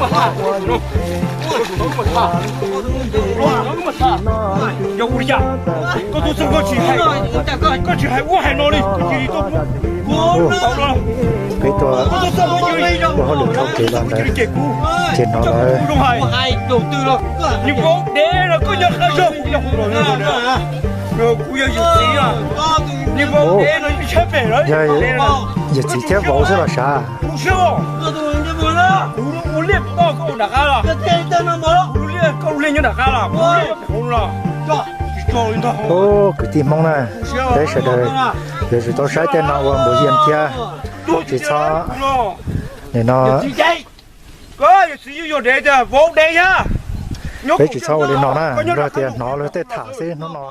Yog ua li cas koj tuaj txog koj tsis hais, koj tsis hais ub hais no li, koj cia li tuaj mus. Peb tuaj ua hauj lwm dhau kev los ntawd, ces hnov lawv, nws vauv dev los koj nyob qab zog, kuv yog hauv los, kuv yog yawm txiv, nws vauv dev los yeej tshaib phem lawm. Yawm txiv thiab vauv xwb los sav. Kuv siab, kuv ua liaj toj koj nram qab los, kuv ua liaj koj ua liaj nyob nram qab los, kuv ua liaj hauv los. Ub, kwv tij Hmoob na, peb sawv daws yuav tsum tau saib tej no ua npaum yam thiab, tsis txhob, nim no, peb tsis txhob ua li no na, yog tias hnov luag tej tham xwb hnub no.